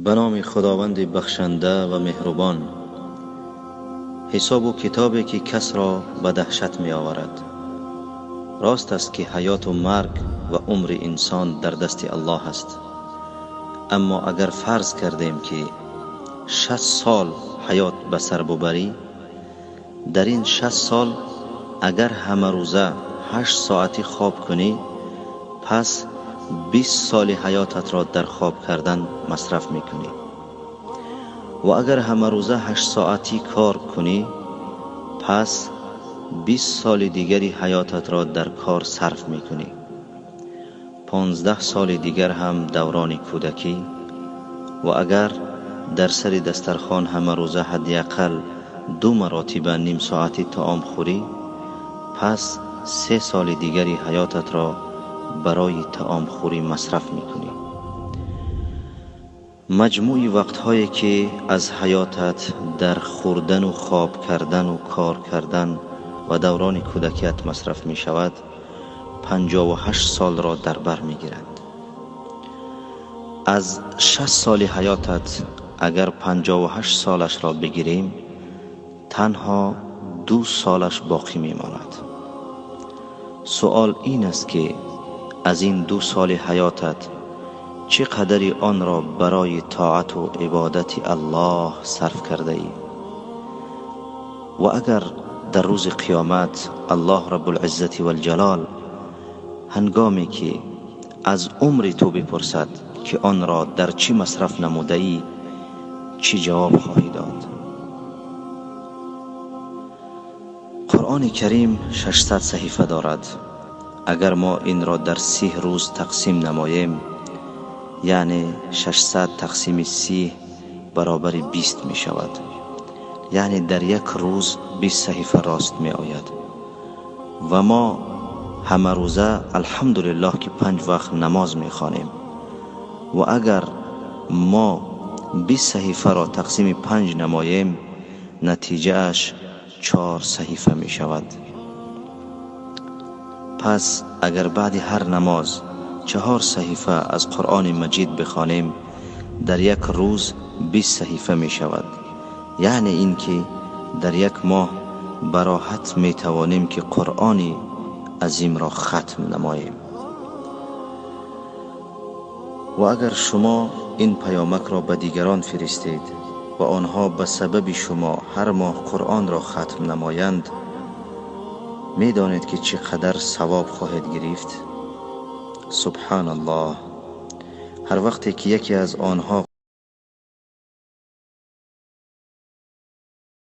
Ба номи Худованди бахшанда ва меҳрубон. Ҳисобу китобе ки касро ба даҳшат меоварад. Рост аст ки ҳаёту марг ва умри инсон дар дасти Аллоҳ аст. Аммо агар фарз кардем ки 60 сол ҳаёт ба сар бубарӣ, дар ин 60 сол агар ҳамарӯза 8 соатӣ хоб кунӣ, пас 20 соли ҳаётатро дар хоб кардан масраф мекунӣ. Ва агар ҳамарӯза 8 соатӣ кор кунӣ, пас 20 соли дигари ҳаётатро дар кор сарф мекунӣ. 15 соли дигар ҳам даврони кӯдакӣ. Ва агар дар сари дастархон ҳамарӯза ҳадди ақал 2 маротиба ним соатӣ таом хӯрӣ, пас 3 соли дигари ҳаётатро барои таомхӯрӣ масраф мекунӣ. Маҷмӯи вақтҳое ки аз ҳаётат дар хӯрдану хоб кардану кор кардан ва даврони кӯдакият масраф мешавад, 58 солро дар бар мегирад. Аз 60 соли ҳаётат агар 58 солашро бигирем, танҳо 2 солаш боқӣ мемонад. Суол ин аст ки аз ин 2 соли ҳаётат чӣ қадари онро барои тоату ибодати Аллоҳ сарф кардаӣ? Ва агар дар рӯзи қиёмат Аллоҳ Раббул-Иззати вал-Ҷалол ҳангоме ки аз умри ту бипурсад ки онро дар чӣ масраф намудаӣ, чӣ ҷавоб хоҳӣ дод? Қуръони Карим 600 саҳифа дорад. Агар мо инро дар 30 рӯз тақсим намоем, яъне 600 тақсими 30 баробари 20 мешавад. Яъне дар як рӯз 20 саҳифа рост меояд. Ва мо ҳамарӯза алҳамдулиллоҳ ки 5 вақт намоз мехонем. Ва агар мо 20 саҳифаро тақсими 5 намоем, натиҷааш 4 саҳифа мешавад. Пас агар баъди ҳар намоз 4 саҳифа аз Қуръони Маҷид бихонем, дар як рӯз 20 саҳифа мешавад. Яъне ин ки дар як моҳ бароҳат метавонем ки Қуръони азимро хатм намоем. Ва агар шумо ин паёмакро ба дигарон фиристед ва онҳо ба сабаби шумо ҳар моҳ Қуръонро хатм намоянд, медонед ки чӣ қадар савоб хоҳед гирифт? Субҳаналлоҳ. Ҳар вақте ки яке аз онҳо